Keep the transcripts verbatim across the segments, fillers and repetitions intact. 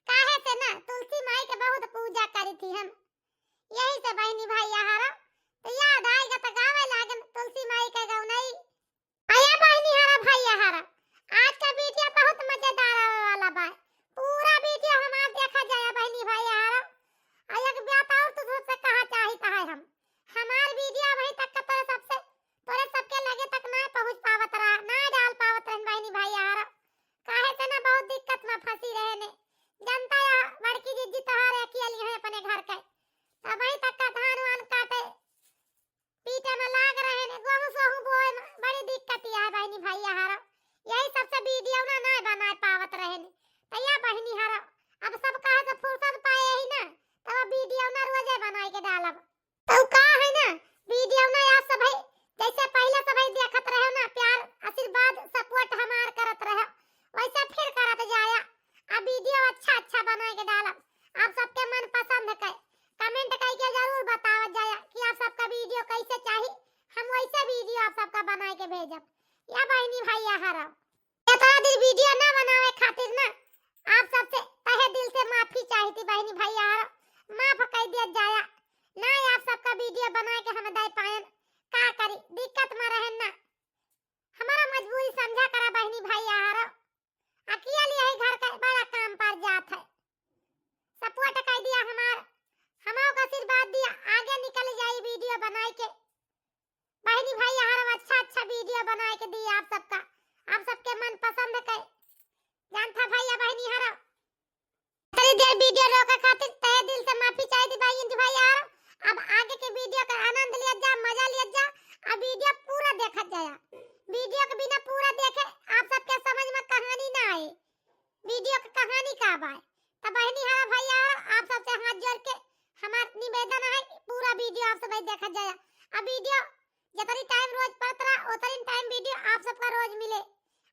काहे से ना तुलसी माई के बहुत पूजा करी थी हम। यही से बहिनी भैया हरा, तो याद आएगा तो गावे लागन तुलसी माई के गौनई। अया बहिनी हरा भैया हरा, आज का वीडियो बहुत मजेदार आवे वाला बा। पूरा वीडियो हमार देखा जाया बहिनी भैया हरा। आ एक बात और तो तुझसे कहा चाहित है हम, हमार वीडियो अभी तक का तोरे सबसे, तोरे सबके लगे तक ना पहुँच पावत रहा, ना डाल पावत रहन बहिनी भैया हरा। काहे से ना बहुत दिक्कत में फंसी रहे ने। जनता या बड़की जिज्जी तोहार अकेली है अपने घर के। अभी तक का धान वान काटे पीटे में लाग रहे ने, गोहूँ सोहूँ बोए में बड़ी दिक्कत यह है बहिनी भैया हरा। यही सबसे वीडियो ना, ना बनाए पावत रहे ने। तो या बहिनी हरा, अब सब कहे से फुर्सत पाए ही ना, तब वीडियो ना रोजे बनाए के डालब। तो का है ना, वीडियो ना आप सब है, जैसे पहले सब है देखत रहे ना, प्यार, आशीर्वाद, सपोर्ट हमार करत रहे, वैसे फिर करत जाया। अब वीडियो अच्छा अच्छा बनाए के डालब, आप सबके मन पसंद के कमेंट करके जरूर बतावत जाया कि आप सबका वीडियो कैसे चाही, हम वैसे वीडियो आप सबका बनाए के भेजब। या बहिनी भैया हरा, इतना दिन वीडियो ना बनावे खातिर ना आप सबसे तहे दिल से माफी चाही थी बहिनी भैया हरा, माफ कर दिया जाया। ना आप सबका वीडियो बनाए के हम दे पाएन, का करी, दिक्कत में रहन ना, हमारा मजबूरी समझा करा बहिनी भैया हरा। अकेले यही घर का बड़ा काम पर जात है, सपोर्ट कर दिया हमार, हमार का आशीर्वाद दिया, आगे निकल जाई वीडियो बनाए के। बहिनी भैया हरा, हम अच्छा अच्छा वीडियो बनाए के दी आप सबका, आप सबके मन पसंद के। जानता भैया बहिनी हरा, थोड़ी देर वीडियो रोके खातिर तहे दिल से माफी चाही थी बहिनी भैया हरा। अब आगे के वीडियो का आनंद लिया जा, मजा लिया जा, अब वीडियो पूरा देखा जाया। वीडियो के बिना पूरा देखे आप सबके समझ में कहानी ना आए, वीडियो के कहानी का बाय। तो बहिनी हरा भैया हरा, आप सबसे हाथ जोड़ के हमार निवेदन है कि पूरा वीडियो आप सब देखा जाया। अब वीडियो जितनी टाइम रोज पड़त रहा उतनी टाइम वीडियो आप सबका रोज मिले।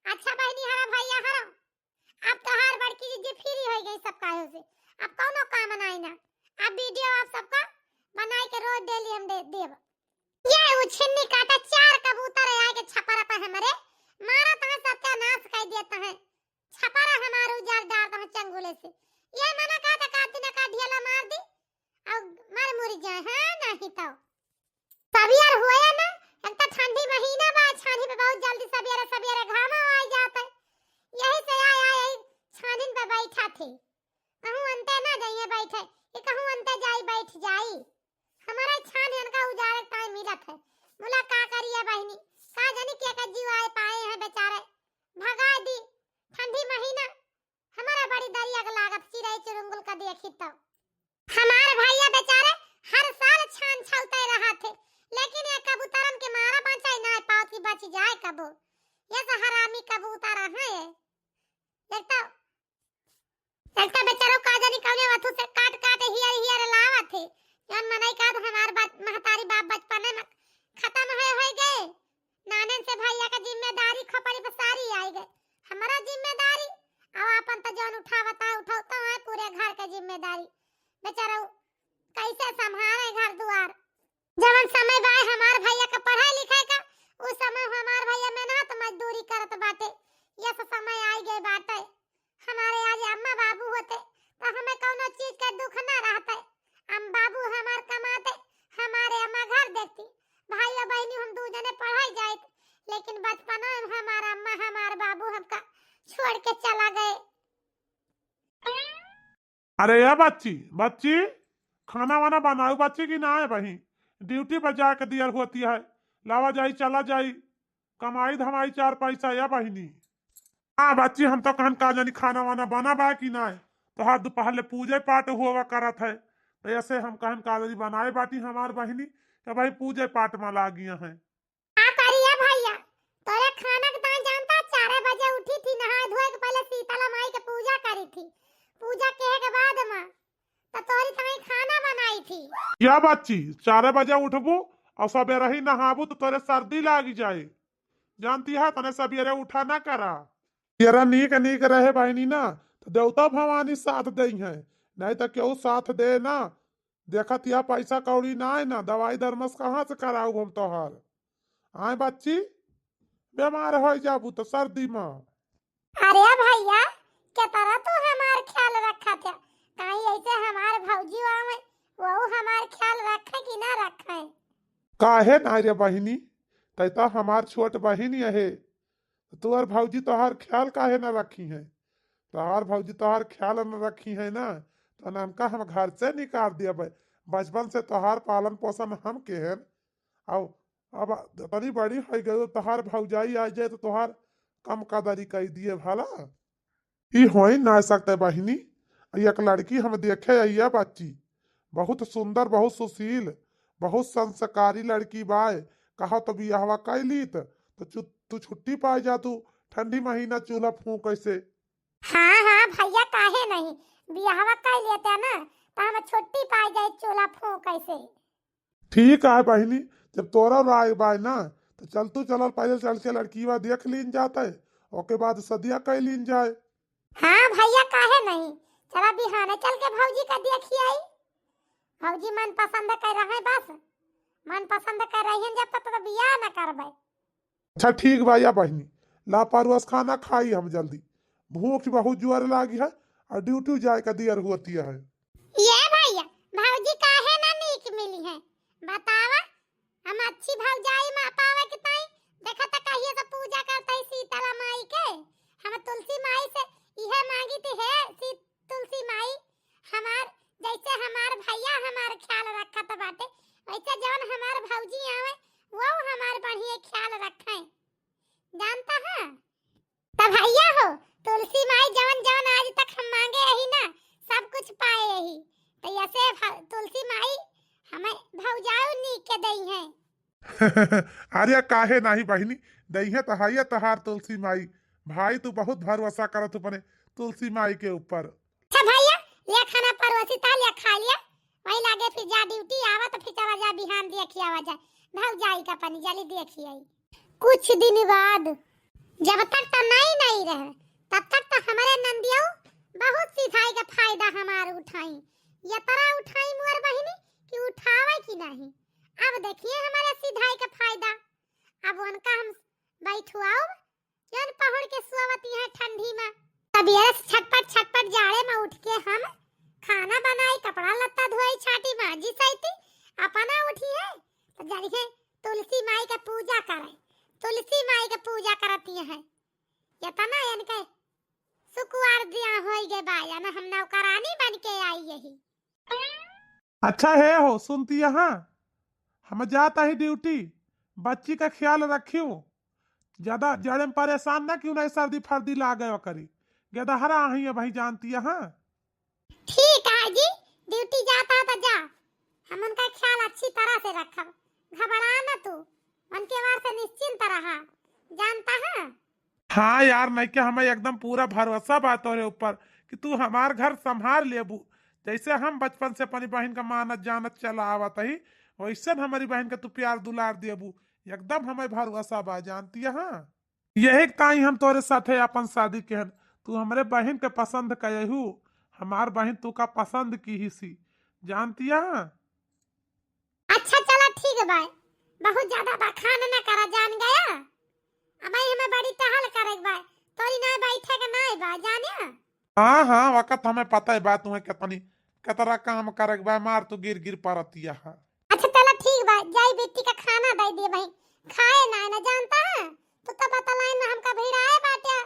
अच्छा बहिनी हरा भैया हरा, अब तोहार बड़की जिज्जी फ्री हो गई सब काहे से, अब कौनो काम नाई ना, अब वीडियो आप सबका बनाए के रोज डेली हम दे देब। ये उछिन्नी काटा चार कबूतर आए के छपरा पे हमरे मारा तहाँ सत्यानाश कर दिया तहाँ, छपरा हमार उजाड़ डार तहाँ चंगुले से। ये मना का तो काटी ना का ढेला मार दी और मर मुर जाए, हाँ नहीं तो। सबियर हुए ना, एक तो ठंडी महीना बा, छानी पे बहुत जल्दी सबियर सबियर घामा आ जाता है। यही से आए आए यही छानिन पे बैठा थे, कहूँ अंते ना जाइए बैठे, ये कहूँ अंते जाई बैठ जाई। हमारा छान इनका उजाड़े टाइम मिलत है। मुला का करिए बहिनी, का जानी के का जीव आए पाए हैं बेचारे, भगा दी। ठंडी महीना हमारा बड़ी दरिया के लागत, चिड़ै चुरुंगुल का देखी तो। हमार भैया बेचारे हर साल छान छलते रहा थे, लेकिन ये कबूतरन के मारा बचाई ना पावत कि बच जाए कबो। ये तो हरामी कबूतर है ये। एक तो, एक तो बेचारो का जानी कौने वथु से काट काट हियर हियर लावत है। जौन मनई का तो हमार बात महतारी बाप बचपने में खत्म है, हो गए। नानन से भैया का जिम्मेदारी खोपड़ी पर सारी आई गए। हमारा जिम्मेदारी, अब आपन तो जौन उठावता उठावता है पूरे घर के जिम्मेदारी। बेचारा कैसे संभाले घर दुआर। जवन समय बाय हमार भैया का पढ़ाई लिखाई का, उस समय हमार भैया मेहनत मजदूरी करत बाटे। ये सब समय आई गए बाटे। हमारे आज अम्मा बाबू होते तो हमें कौनो चीज का दुख ना रहते। हम बाबू हमार कमाते, हमारे अम्मा घर देखती, भाई और बहनी हम दू जने पढ़ाई जाइत, लेकिन बचपना में हमार अम्मा हमार बाबू हमका छोड़ के चला गए। अरे या बच्ची, बच्ची, खाना वाना बनाऊ बच्ची कि ना है बहिन? ड्यूटी पर जाके दियर होती है, लावा जाई, चला जाई, कमाई धमाई चार पैसा या बहिनी। हाँ बच्ची, हम तो कहन का जानी खाना वाना बना बा कि ना है, तो हर दोपहर ले पूजे पाठ हुआ करत है, तो ऐसे हम कहन का जानी बनाए बाटी हमार बहिनी, तो भाई पूजे पाठ में लागिया हैं। का करिए भैया, तोरे खाना के दान जानता, चारे बजे उठी थी, नहाए धोए के पहले शीतला माई के पूजा करी थी। पूजा किहे के बाद माँ, तो तोरी तमाई खाना बनाई थी। या बच्ची, चारे बजे उठबू और सबेरे ही नहाबू तो तोरे सर्दी लागी जाए। जानती है, तने सबेरे उठा ना करा। तेरा नीक नीक रहे बहिनी ना, तो देवता भवानी साथ दे हैं, नहीं तो केहू साथ दे ना। देखत या पैसा कौड़ी ना है ना, दवाई दरमस कहाँ से कराऊ हम तोहार? आए बच्ची, बीमार हो जाबू तो सर्दी में। अरे भैया, के तरह तू हमार ख्याल रखा था, कहीं ऐसे हमार भौजी आवे, वो हमार ख्याल रखे कि ना रखे? काहे ना रे बहिनी, तै तो हमार छोट बहिनी है, तोहर भौजी तोहार ख्याल काहे ना रखी है? तोहार भौजी तोहार ख्याल ना रखी है ना, तो ननका हम घर से निकाल दिए। बचपन से तोहार पालन पोषण हम के हैं, अब अब तनी बड़ी हो गई, तोहार भौजाई आ जाए तो तोहार कम कदरी कई दिए भला। ई होई ना सकते बहिनी, एक लड़की हम देखे अइया बच्ची, बहुत सुंदर, बहुत सुशील, बहुत संस्कारी लड़की बाय। कहा तो बियाहवा कई लीत, तो चु-, तू छुट्टी पाए जा तू ठंडी महीना चूल्हा फूंक कैसे। हाँ, हाँ भैया, काहे नहीं, बियाहवा कई लेते ना, तो हम छुट्टी पाए जाए चूल्हा फूंक कैसे। ठीक है बहिनी, जब तोरा राय बाय ना, तो चल तू चलल, पहले चल के लड़कीवा देख लीन जात है, ओके बाद सदिया कई लीन जाए। हाँ भैया, काहे नहीं, चला बिहाने चल के भौजी का देखी आई। भौजी मन पसंद कर रहे बस, मन पसंद कर रही हैं जब तक तो बियाह न करबे। अच्छा ठीक बा या बहिनी, ला परवस खाना खाई हम जल्दी, भूख बहुत जोर लागी है और ड्यूटी जाए का देर होती है। ये भैया, भौजी काहे ना नीक मिली है, बतावा? हम अच्छी भौजाई मा पावे के ताई, देखा त कहिए से पूजा करता है शीतला माई के। हम तुलसी माई से इहे मांगी थी, हे शी-, तुलसी माई, हमार, जैसे हमार भैया हमार ख्याल रखत बाटे, वैसे जौन हमार भौजी आवे, वो हमार बढ़िया ख्याल रखे, जानता है? त भैया हो, तुलसी माई जवन जवन आज तक हम मांगे यही ना, सब कुछ पाए यही। त ऐसे भ-, तुलसी माई हमें भौजाऊ नीक के दई है। अरे काहे नाही बहिनी, दई है त है तहार तुलसी माई। भाई तू बहुत भरोसा करत हो अपने तुलसी माई के ऊपर। अच्छा भैया, ले खाना परोसी ता, ले खा लिया। वही लागे फिर जा ड्यूटी आवा तो फिर चला जा बिहान देखी आवा जा। भौजाई का पानी जल्दी देखी आई। कुछ दिन बाद जब तक त नाई नाई रहे, तब तक त हमरे नंदियो बहुत सिधाई का फायदा हमार उठाई। ये तरह उठाई मोर बहिनी कि उठावे कि नहीं। अब देखिए हमारे सिधाई का फायदा। अब उनका हम बैठुआओ, जन पहुड़ के सुआवती है ठंडी में। तबियत से छटपट छटपट जाड़े में उठ के हम खाना बनाई, कपड़ा लत्ता धोई, छाटी माजी सैती, अपना उठी है तो जानी है तुलसी माई के पूजा करे, तुलसी माई के पूजा करती है। इतना इनके सुकुवार दिया होई गे बा, यानी हम नौकरानी बन के आई यही। अच्छा है हो, सुनती यहाँ, हम जाता ही ड्यूटी, बच्ची का ख्याल रखियो, ज्यादा जड़े में परेशान ना क्यों नहीं सर्दी फर्दी लागे करी, गदहरा अही है भाई जानती यहाँ। ठीक है जी, ड्यूटी जाता तो जा, हम उनका ख्याल अच्छी तरह से रखब, घबरा ना तू, उनके वार से निश्चिंत रहा, जानता है। हाँ यार, नहीं के हमें एकदम पूरा भरोसा बा तोरे ऊपर कि तू हमार घर संभाल लेबू। जैसे हम बचपन से अपनी बहिन का मानत जानत चला आवत ही, वैसे हमरी बहिन का तू प्यार दुलार देबू। एकदम हमें भरोसा बा, जानती है। हाँ, यही ताई हम तोरे साथे अपन शादी केहन। तू हमरे बहिन के पसंद कयहू, हमार बहिन तू का पसंद की ही सी, जानती है। अच्छा चला ठीक बा, बहुत ज्यादा बखान न करा, जान गया। अब हमें बड़ी टहल करे के बा, तोरी ना बैठे के ना बा, जाने। हाँ हाँ, वक्त हमें पता है बा तुम्हें कितनी, कितना काम करे के बा, मार तू गिर गिर परतिया है। अच्छा चला ठीक बा, जाई बेटी का खाना दे दे भाई, खाए ना ना जानता है, तू तो बतलाए ना हमका भिड़ाए बाटे।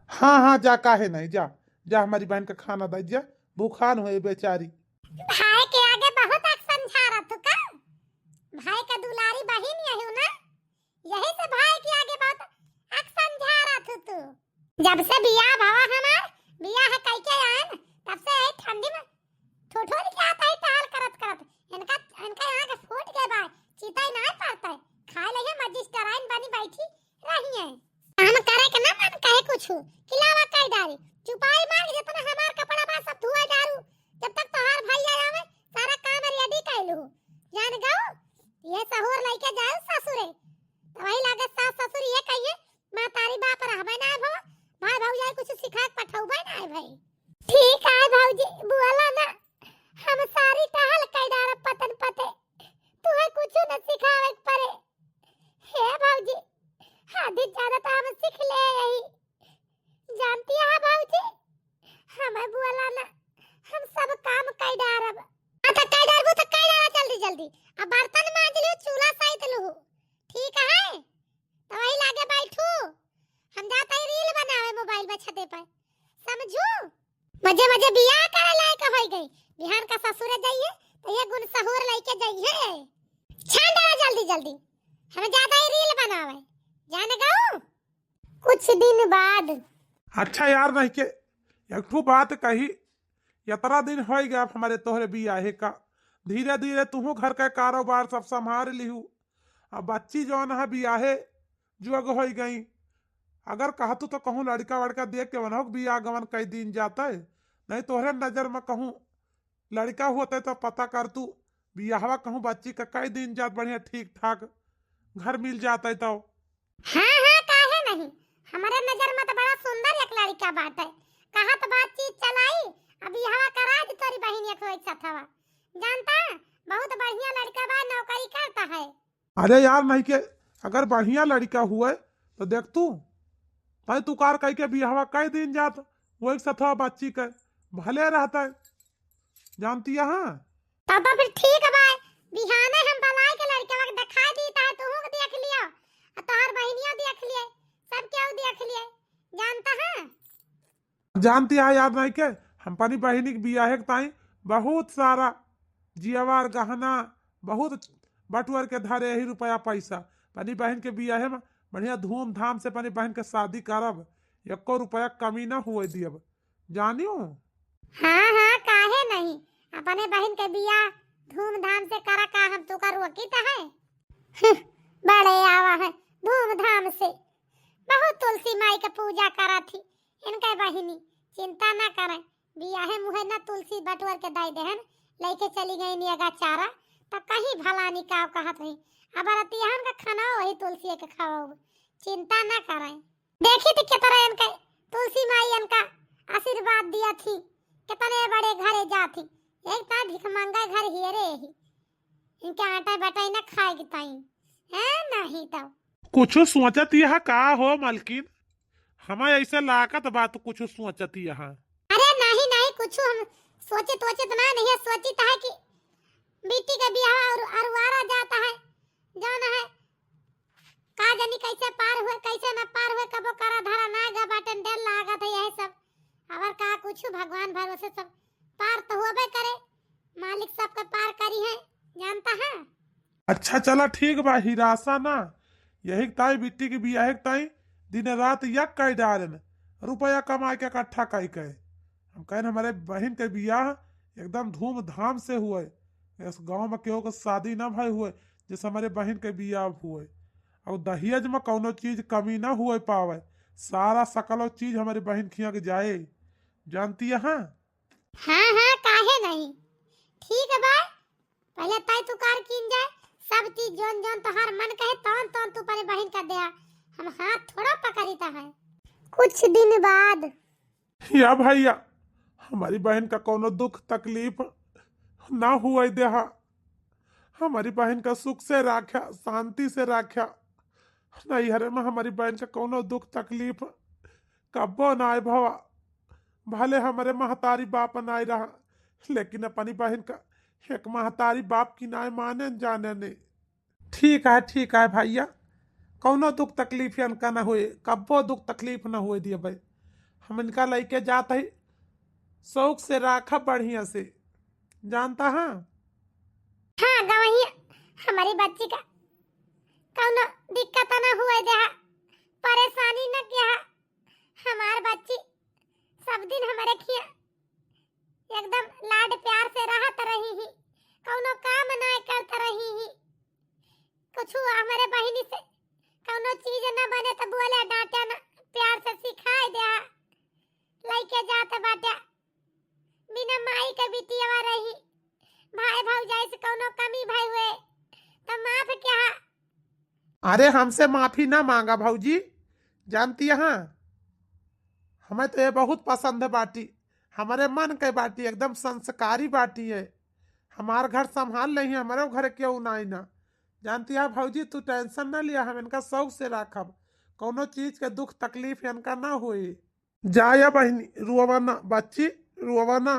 हाँ हाँ, जा, काहे नहीं, जा, जा हमारी बहन का खाना दे जा, भूखान हुए बेचारी। भाई के आगे बहुत अकसन झारा तू का? भाई का दुलारी बहिन यही ना, यही से भाई के आगे बहुत अकसन झारा तू तू। जब से बियाह भवा हमार, बियाह कई के आन, तब से यही ठंडी में ठोठोरी के आता ही टहल करत करत। इनका, इनका यहाँ के फूट के बाद चिताई ना पड़ता है। खाए लगे मजिस्टराइन बनी बैठी रही है। काम करे के ना मन कहे कुछ, किलावा कई डारी। चुपाई मार जितना हमार कपड़ा बा सब धुआ डारू। जब तक तोहार भैया आवे, सारा काम रेडी कर लू। जान गऊ, ये सहूर लेके जाओ ससुरे। तो वही लागे सास ससुर ये कहिए, महतारी बाप रहबे ना भवा, भाई भौजाई कुछ सिखा के पठौबे ना भाई। ठीक है भौजी, हम सब काम कई डारब। हाँ, तो कई डारबू तो कई डारा जल्दी जल्दी। अब बर्तन मांज लू, चूल्हा सहित लू। ठीक है, तो वही लागे बैठू। हम जात ही रील बनावे मोबाइल में छते पर, समझू? मजे मजे बियाह करे लायक होई गई। बिहान का ससुरे जाइए तो ये गुण सहूर लेके जाइए। छान डारा जल्दी जल्दी, हम जात ही रील बनावे। जान गऊ? कुछ दिन बाद। अच्छा यार, नहीं के एक ठो बात कही, इतना दिन होई गया अब हमरे तोहरे बियाहे का। धीरे धीरे तुहू घर का कारोबार सब संभाल लिहू। अब बच्ची जौन है बियाहे जोग होई गई। अगर कहतू तो कहूँ लड़का वड़का देख के वनहु के बियाह गवन कई दिन जाता है, नहीं तोहरे नजर में कहूँ लड़का होते तो पता कर तू, बियाहवा कहूँ बच्ची का कई दिन जात बढ़िया ठीक ठाक घर मिल जाता है तो। हाँ, हाँ, काहे नहीं? हमरे नजर में तो बड़ा सुंदर एक लड़का बाटे। कहत बातचीत चलाई, अब बियाहवा करा दी तोरी बहिन एक होई सथवा। जानता, बहुत बढ़िया लड़का बा, नौकरी करता है। अरे यार, नहीं के अगर बढ़िया लड़का हुए तो देख तू, तय तू कार कह के बियाहवा कई दिन जात, वो एक सथवा बच्ची के भले रहता है। जानती है, हाँ? तब तो फिर ठीक बा, बिहाने हम बलाई के लड़कवा के दिखाई दी, ताहे तू के देख लियो, और तोहर बहिनिया देख लिए, सब केहू देख लिए, जानता है? जानती है यार, नहीं के हम अपनी बहिनी के बियाहे के ताई बहुत सारा जियावार गहना बहुत बटुअर के धरे ही रुपया पैसा। अपनी बहन के बियाहे में बढ़िया धूमधाम से अपनी बहन के शादी करब, एको रुपया कमी ना हुए दियब, जानियो। हाँ, हाँ, काहे नहीं, अपने बहन के बियाह धूमधाम से करा, का हम तू का रोकी त है? बड़े आवा है धूमधाम से, बहुत तुलसी माई के पूजा करा थी इनके बहिनी, चिंता ना करें, बियाहे मुहे ना तुलसी बटुअर के दई देहन, लेके चली गई नियगा चारा, त कहीं भला निकाव कहत रही। अब रतिहन का खाना वही तुलसी के खाओ, चिंता ना करें। देखी त कितना इनके तुलसी माई इनका आशीर्वाद दिया थी, कितने बड़े घरे जा थी, एक ता भिखमंगा घर हियरे ही, इनके आटा बटाई ना खाए के ताई, हैं? नहीं तो कुछ सोचत यह का हो मलकिन? हमें ऐसे लागत बा तू कुछ सोचत यहाँ। अरे नहीं, नहीं, कुछ हम सोचित वोचित ना, नहीं है, सोचित है कि बेटी का बियाह और अरुआरा जाता है, जौन है, का जानी कैसे पार हुए, कैसे न पार हुए, कबो करा धरा ना गा बाटन, डर लागत है यही सब। अगर का कुछ भगवान भरोसे सब पार तो होबे करे, मालिक सबके पार करी है, जानता है। अच्छा चला ठीक बा, हिरासा ना, यही ताई बिट्टी के बियाहे के ताई दिन रात यक कई डारेन, रुपया कमाए के इकट्ठा कई के। हम कहन हमरे बहिन के बियाह एकदम धूमधाम से हुए, इस गांव में केहू के शादी ना भई हुए जैसे हमरे बहिन के बियाह हुए, और दहेज में कौनो चीज कमी ना हुए पावे, सारा सकलो चीज हमरे बहिन खिया के जाए, जानती है। हाँ, हाँ, काहे नहीं, ठीक बा, पहले तय तू कार कीन जाए, सब चीज जौन जौन तोहार मन कहे तौन तौन तू अपने बहिन का दे, हम हाथ थोड़ा पकड़ी त है। कुछ दिन बाद। या भैया, हमारी बहन का कौनो दुख तकलीफ ना हुए देहा, हमारी बहन का सुख से राख्या, शांति से राख्या, नैहरे में हमारी बहन का कौनो दुख तकलीफ कब्बो ना आए भवा। भले हमरे महतारी बाप नाय रहा, लेकिन अपनी बहिन का एक महतारी बाप की नाय माने न जाने ने। ठीक है, ठीक है भैया, कौनो दुख तकलीफ इनका न होए, कब्बो दुख तकलीफ न होए दिए भाई। हम इनका लइके जात ही, शौक से राखब बढ़िया से, जानता है। हाँ गवही, हमारी बच्ची का कौनो दिक्कत न हुए देहा, परेशानी न किया। हमार बच्ची सब दिन हमारे खिया एकदम लाड प्यार से रहत रही ही, कौनो काम ना करत रही ही। कुछ हमारे बहिनी से कौनो चीज न बने तो बोले डांटे न, प्यार से सिखाए दे। लइके जात बाटे, बिना माई के बिटियावा रही, भाई भौजाई से कौनो कमी भई हुए तो माफ किया। अरे हमसे माफी ना मांगा भौजी, जानती है, हमें तो ये बहुत पसंद है बाटी, हमारे मन के बाटी, एकदम संस्कारी बाटी है। हमार घर संभाल नहीं है, हमारे घर केहू ना आई ना। जानती है भौजी, तू टेंशन ना लिया, हम इनका शौक से राखब, कौनो चीज के दुख तकलीफ इनका ना होई। जा या बहिनी, रोवा ना बच्ची, रोवा ना,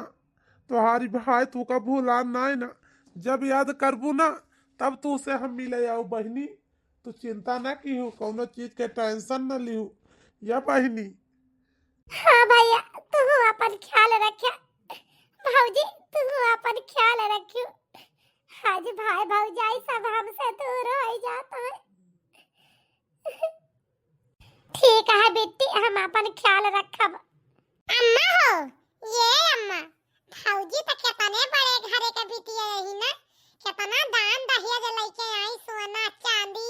तोहारी भाई तू का भूला नाय ना, जब याद करबू ना तब तू से हम मिले आऊ बहिनी। तू चिंता ना कीहू, कौनो चीज के tension ना लीहू या बहिनी। हाँ भैया, तू अपन ख्याल रखे। भौजी, तू अपन ख्याल रखियो। आज भाई भौजाई सब हमसे दूर हो जाता है। ठीक है बिट्टी, हम अपन ख्याल रखब। अम्मा हो, ये अम्मा, भौजी तो कितने बड़े घरे के बिटिया रही ना, कितना दान दहेज लेके आई, सोना, चांदी,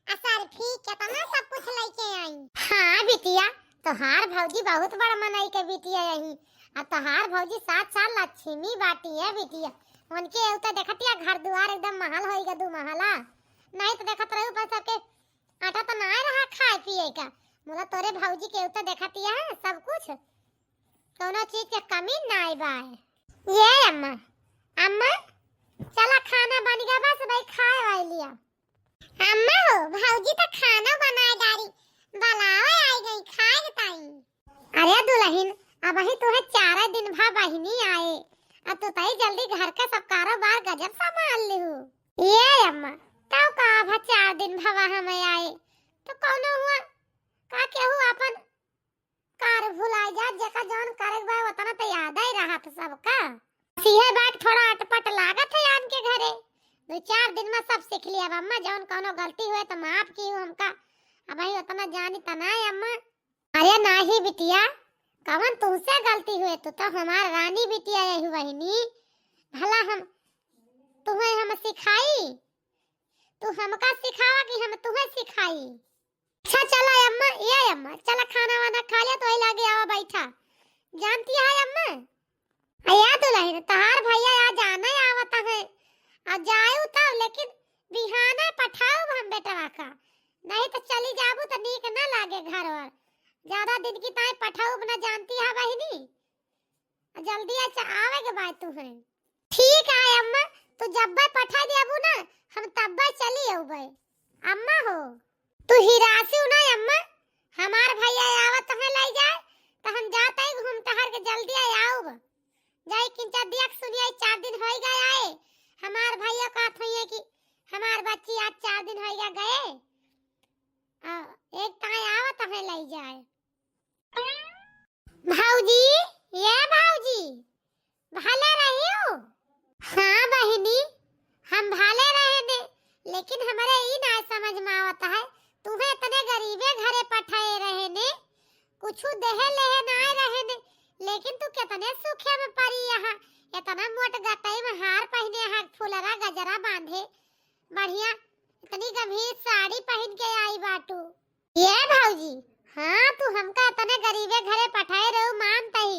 असरफी, कितना सब कुछ लेके आई। हाँ बिटिया, तोहार भौजी बहुत बड़ मनई के बिटिया रही, और तोहार भौजी साक्षात लक्ष्मी बाटी है बिटिया। उनके एवता देखतिया घर दुआर एकदम महल होई गा दू महला, नहीं तो देखत रहू पर सबके आटा तो ना रहा खाए पिए का। मुला तोरे भौजी के उतर देखतिया है सब कुछ, कौनो चीज के कमी ना बाय। ये अम्मा, अम्मा, चला खाना बन गया बस भाई, खाए वाई लिया। अम्मा हो, भौजी तो खाना बनाए डारी, बुलावे आई गई खाए ताई। अरे दुल्हन, अबही तुहे चार दिन भा बहिनी आए, अब तू तई जल्दी घर का सब कारोबार गजब संभाल लिहू। ये अम्मा, तब का भा चार दिन भवा हमें आए, तो कौनो हुआ का केहू अपन कार भुला जा, जेका जौन करे के बा, उतना तो याद ही रहत सबका। सीहे बात थोड़ा अटपट लागत है आन के घरे, दो चार दिन में सब सीख लिया अम्मा, जौन कौनो गलती हुए तो माफ कीहू हमका, अबही उतना जानी तना है अम्मा। अरे नाही बिटिया, कवन तुमसे गलती हुए? तू तो हमार रानी बिटिया यही बहिनी। भला हम तुम्हें हम सिखाई? तू हमका सिखावा कि हम तुम्हें सिखाई? अच्छा चला अम्मा, ये अम्मा, चला खाना वाना खा लिया तो वही लागे आवा बैठा। जानती है अम्मा, अया दुल्हन, तहार भैया आज आने आवत है, आ जायू तब, लेकिन बिहाने पठाउब हम बेटवा का, नहीं तो चली जाबू तो नीक ना लागे घर वर। ज्यादा दिन की ताई पठाउब ना, जानती है बहिनी, आ जल्दी अच्छा आवे के बात तू है। ठीक है अम्मा, तू जब्बे पठा देबू ना, हम तब्बे चली अउबे। अम्मा हो, तू हिरासिउ ना अम्मा, हमार भैया आवत है लई जाए, तो हम जात ही घूम टहर के जल्दी आउब। जाई किंचा दिया के सुनिया, चार दिन होई गए आए, हमार भैया कहत होइए कि हमार बच्ची आज चार दिन होई गए गए, आ, एक ताई आवत है लई जाए। भौजी, ये भौजी, भले रहियो? हाँ बहिनी, हम भले रहे ने, लेकिन हमरे ई ना समझ में आवत है, तुम्हें इतने गरीबे घरे पठाए रहे ने, कुछु देहे लेहे ना रहे ने, लेकिन तू कितने सुखे में परी यहाँ, इतना मोट गटई में हार पहने, हाथ फुलरा गजरा बांधे, बढ़िया इतनी गंभीर साड़ी पहन के आई बाटू। ये भौजी, हाँ, तू हमका इतने गरीबे घरे पठाए रहू, मानत ही,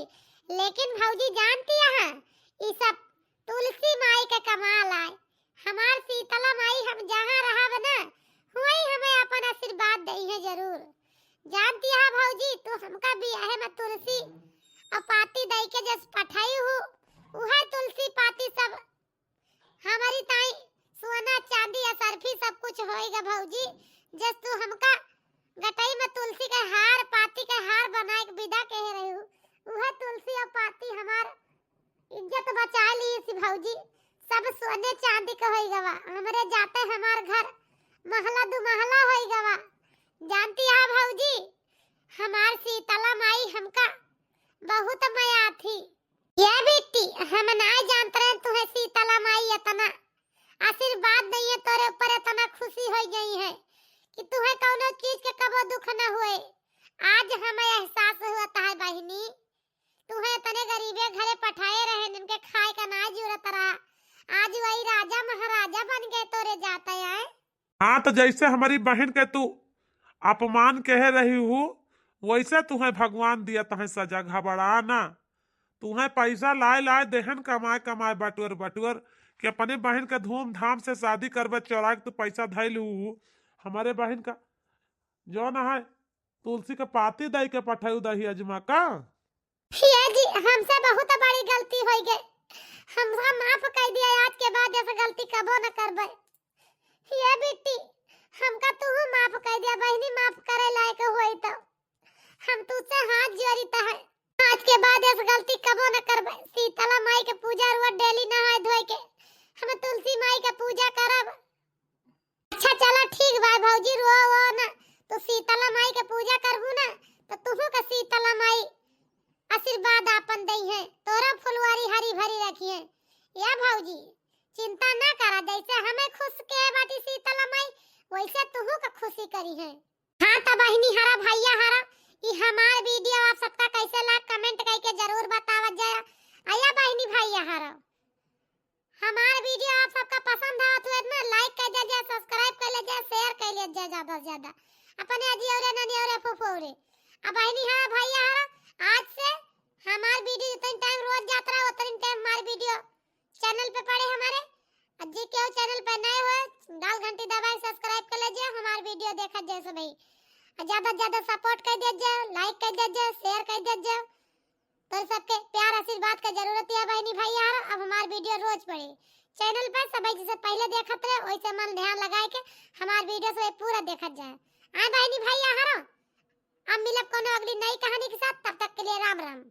लेकिन भौजी जानती यहाँ, ई सब तुलसी माई के कमाल आए। हमार शीतला माई हम जहाँ रहब ना, वही हमें अपन आशीर्वाद दई है जरूर। जानती है भौजी, तू हमका बियाहे में तुलसी और पाती दई के जस पठाई हूँ, उहे तुलसी पाती सब हमारी ताई सोना चांदी असरफी सब कुछ होएगा भौजी। जस तू हमका गटई में तुलसी के हार, पाती के हार बनाए के विदा कहे रही हूँ, उहे तुलसी और पाती हमार इज्जत बचा ली सी भौजी। सब सोने चांदी के होई गवा, हमरे जाते हमार घर महला दु महला होई गवा। जानती है भौजी, हमार शीतला माई हमका बहुत मया थी। ये बेटी, हम नाय जानत रहे तुहे शीतला माई इतना आशीर्वाद दइए, तोरे ऊपर इतना खुशी हो गई है कि तुहे कौनो चीज के कबो दुख न हुए। आज हमें एहसास हुआ है बहिनी, तुहे इतने गरीबे घरे पठाए रहे, इनके खाए का ना जरूरत रहा, आज वही राजा महाराजा बन गए तोरे जाते हैं। हाँ, तो जैसे हमारी बहन के तू अपमान कहे रही हूँ, वैसे तुहे भगवान दिया, तुहे सजा। घबरा ना, तुहे पैसा लाए लाए देहन, कमाए कमाए बटुअर बटुअर के अपने बहन का धूमधाम से शादी करबे। चोरा के तू पैसा धैल हूँ हमारे बहन का, जौन है तुलसी के पाती दई के पठाऊ दही अजमा का। हे जी, हमसे बहुत बड़ी गलती हो गई, हमका माफ कर दिया, आज के बाद ऐसा गलती कबो न करबे। हे बिट्टी, हमका तू माफ कर दिया बहिनी, माफ करे लायक होई तो हम तुझसे हाथ जोड़ी है, आज के बाद ऐसा गलती कबो न करबे। शीतला माई के रखिए। या भौजी, चिंता ना करा, जैसे हमें खुश के बाटी शीतला माई, वैसे तुहू का खुशी करिहैं। हाँ, त बहिनी हरा, भैया हरा, ई हमार video आप सबका कैसे लाग, comment करके जरूर बतावत जाया। अया बहिनी भैया हरा, हमार video आप सबका पसंद आवत हुए ना, like कर दे जाए, subscribe कर ले जाए, share कर ले जाए ज्यादा से ज्यादा अपने अजी औरे, नानी औरे, फूफू औरे। अब बहिनी हरा, भैया हरा, आज से हमार video जितनी time रोज जात रहा, उतनी time हमार video channel पे पड़े हमारे। और जे केहू channel पे नए हो, लाल घंटी दबाए, subscribe कर ले जाए, हमार video देखत जाए सब भाई। और ज्यादा से ज्यादा support कर दे जाए, like कर दे जाए, share कर दे जाए। तो सबके प्यार आशीर्वाद का जरूरत है बहिनी भैया हरा। अब हमार video रोज पड़े channel पे, सब जैसे पहले देखत रहे वैसे मन ध्यान लगाए के हमार video सब पूरा देखत जाए। आए बहिनी भैया हरा, अब मिलब कोनो अगली नई कहानी के साथ, तब तक के लिए राम राम।